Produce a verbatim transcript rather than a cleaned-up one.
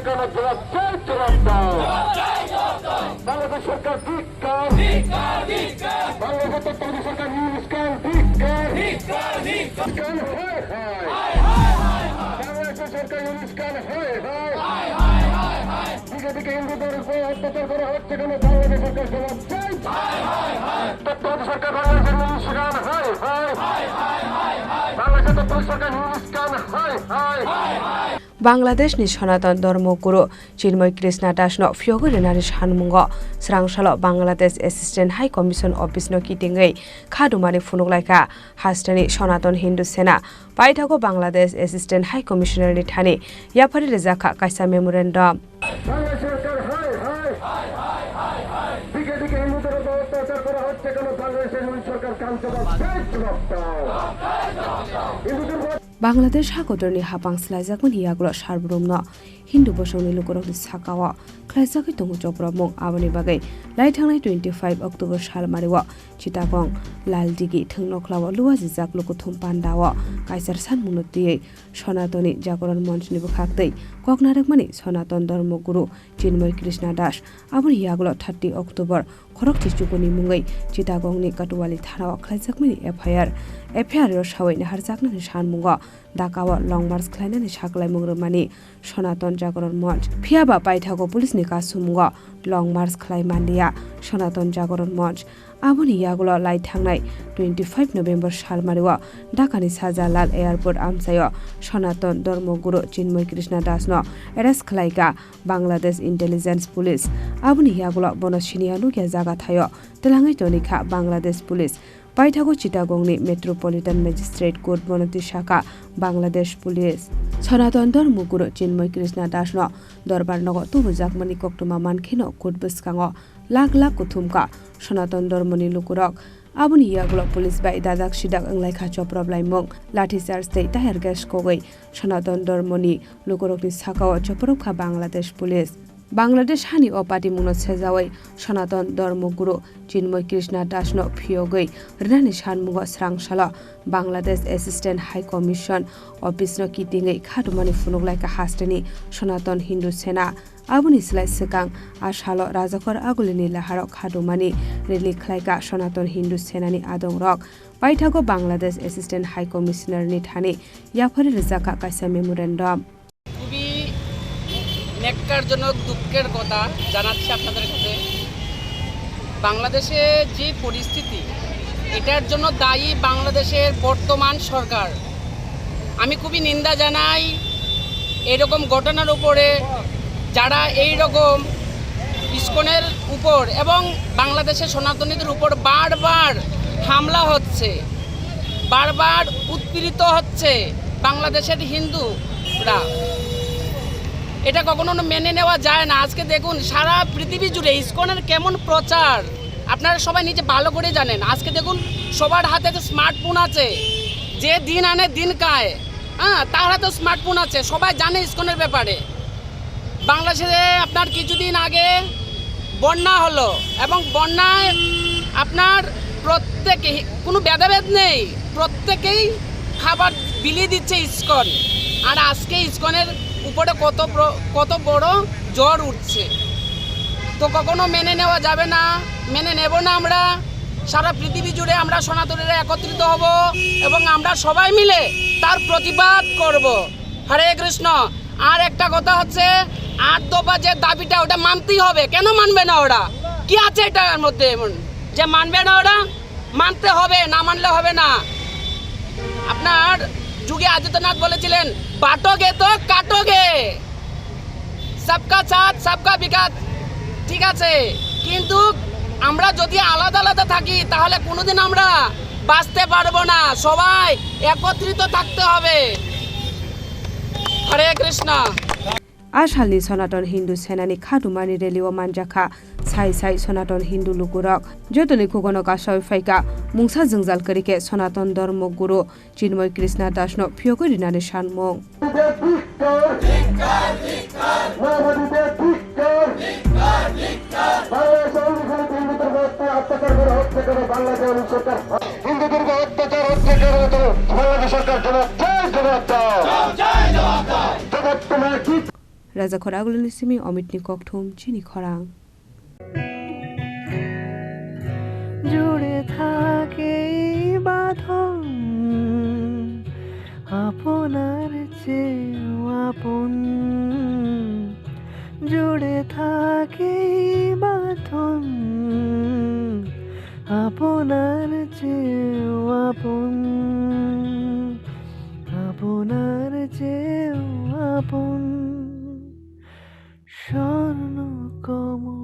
কেন জবাব চাই, জবাব দাও। বাংলাদেশ সরকার ধিক্কার। বাংলাদেশের তত্ত্বাবধায়ক সরকার ইউনুস খান ধিক্কার। ইউনুস খান হায় হায়। বাংলাদেশের সরকার ইউনুস খান হায় হায়। দিকে দিকে হিন্দুদের উপর অত্যাচার করা হচ্ছে কেন? বাংলাদেশ সরকার জবাব চাই। তত্ত্বাবধায়ক সরকার বাংলাদেশের ইউনুস খান হায় হায়। বাংলাদেশের তত্ত্বাবধায়ক সরকার ইউনুস খান হায় হায়। Bangladeshni Sanatan Dharma Guru Chinmoy Krishna Dasno phiyogwi rwnani sanmungo swrangsalo Bangladesh Assistant High Commission Office-no kitingwi khadumani phunuklaikha hasteni Sanatan Hindu Sena. Paithago Bangladesh Assistant High Commissioner-ni thani yaphari rwjakha kaisa memorandum. Bangladesh সরকার হায় হায়। দিকে দিকে হিন্দুদের উপর অত্যাচার করা হচ্ছে কেন? বাংলাদেশের সরকার কান জবাব চাই, জবাব দাও। হিন্দুদের উপর Bangladesh hakotorni hapang swlaijakmani yagulo sarbrumno Hindu bosongni lukurokni sakao khlaijagwi tongo chopropmung. Aboni bagwi lai thangnai twenty five October salmario Chittagong Laldigi thwngnoklao luajijak lukuthum pandao kaisar sanmungno twiwi Sanatani Jagoron Monchni bwkhaktwi kok narwkmani Sanatan Dharma Guru Chinmoy Krishna Das. Aboni yagulo thirty October khorokchi chukuni mungwi Chittagongni Katuwali thanao khlaijakmani F I R. F I R-o sawi naharjaknani sanmungo dakao long march khlainani saklaimung rwmani Sanatan Jagoron Monch. Phiyaba paithago police-ni kasumungo long march khlai manliya Sanatan Jagoron Monch. Aboni yagulo lai thangnai twenty five November salmario Dhakani Sajalal Airport amchaio Sanatan Dharma Guru Chinmoy Krishna Dasno arrest khlaikha Bangladesh Intelligence Police. Aboni yagulo bono siniya nukya jaga thaio twlangwi tonikha Bangladesh Police. Paithago Chittagongni Metropolitan Magistrate Court bono tisakha Bangladesh Police. Sanatan Dharma Guru Chinmoy Krishna Dasno dorbar nogo tubujakmani koktwma mankheno court bwskango lakh lakh kuthumkha Sanatan Dharmani lukurok. Aboni yagulo police bai dajak sidak wnglaikha choproplaimung, lathi charge tei tyre gas kogwi Sanatan Dharmani lukurokni sakao choprobkha Bangladesh Police. Bangladesh hani o patimungno sejawi Sanatan Dharma Guru Chinmoy Krishna Dasno phiyogwi rwnani sanmungo swrangsalo Bangladesh Assistant High Commission Office-no kitingwi khadumani phunuklaikha hasteni Sanatan Hindu Sena. Aboni slai swkang a salo Rajakhor Agulini laharo khadumani rally khlaikha Sanatan Hindu Senani adongrok. Paithago Bangladesh Assistant High Commissioner-ni thani yaphari rwjakha kaisa memorandum. খুবই ন্যক্কারজনক, দুঃখের কথা জানাচ্ছি আপনাদের কাছে। বাংলাদেশে যে পরিস্থিতি, এটার জন্য দায়ী বাংলাদেশের বর্তমান সরকার। আমি খুবই নিন্দা জানাই এরকম ঘটনার উপরে, যারা এই রকম ইসকনের উপর এবং বাংলাদেশের সনাতনীদের উপর বারবার হামলা হচ্ছে, বারবার উৎপীড়িত হচ্ছে বাংলাদেশের হিন্দুরা। এটা কখনো মেনে নেওয়া যায় না। আজকে দেখুন, সারা পৃথিবী জুড়ে ইসকনের কেমন প্রচার, আপনারা সবাই নিজে ভালো করে জানেন। আজকে দেখুন, সবার হাতে তো স্মার্টফোন আছে, যে দিন আনে দিন খায়, হ্যাঁ, তার হাতে স্মার্টফোন আছে, সবাই জানে ইসকনের ব্যাপারে। বাংলাদেশে আপনার কিছুদিন আগে বন্যা হলো এবং বন্যায় আপনার প্রত্যেকে, কোনো ভেদাভেদ নেই, প্রত্যেকেই খাবার বিলিয়ে দিচ্ছে ইসকন। আর আজকে ইসকনের উপরে কত প্র-, কত বড় ঝড় উঠছে। তো কখনো মেনে নেওয়া যাবে না, মেনে নেব না আমরা। সারা পৃথিবী জুড়ে আমরা সনাতনীরা একত্রিত হব এবং আমরা সবাই মিলে তার প্রতিবাদ করব। হরে কৃষ্ণ। আর একটা কথা হচ্ছে, আট দফা যে দাবিটা, ওটা মানতেই হবে। কেন মানবে না ওরা? কি আছে এটার মধ্যে এমন যে মানবে না ওরা? মানতে হবে, না মানলে হবে না। আপনার যোগী আদিত্যনাথ বলেছিলেন, "বাটোগে তো কাটোগে, সবকা সাথ সবকা বিকাশ।" ঠিক আছে, কিন্তু আমরা যদি আলাদা আলাদা থাকি, তাহলে কোনোদিন আমরা বাঁচতে পারবো না। সবাই একত্রিত থাকতে হবে। হরে Krishna. A salni Sanatan Hindu Senani khadumani rally-o manjakha sai sai Sanatan Hindu lukurok. Jotoni khugono kasawi phaikha mungsa jwngjal kwrwikhe Sanatan Dharma Guru Chinmoy Krishna Dasno phiyogwi rinani sanmung. হিন্দুদের উপর অত্যাচার হচ্ছে কেন? বাংলাদেশ সরকার জবাব চাই, জবাব দাও। জবাব তোমার কি? Rajakhor Agulini simi Omitni kokthum chini khorang. জুড়ে থাকে এই বাঁধন আপনার চেয়েও আপন, জুড়ে থাকে এই বাঁধন আপনার চেয়েও আপন, আপনার চেয়েও আপন। স্বর্ণ কমল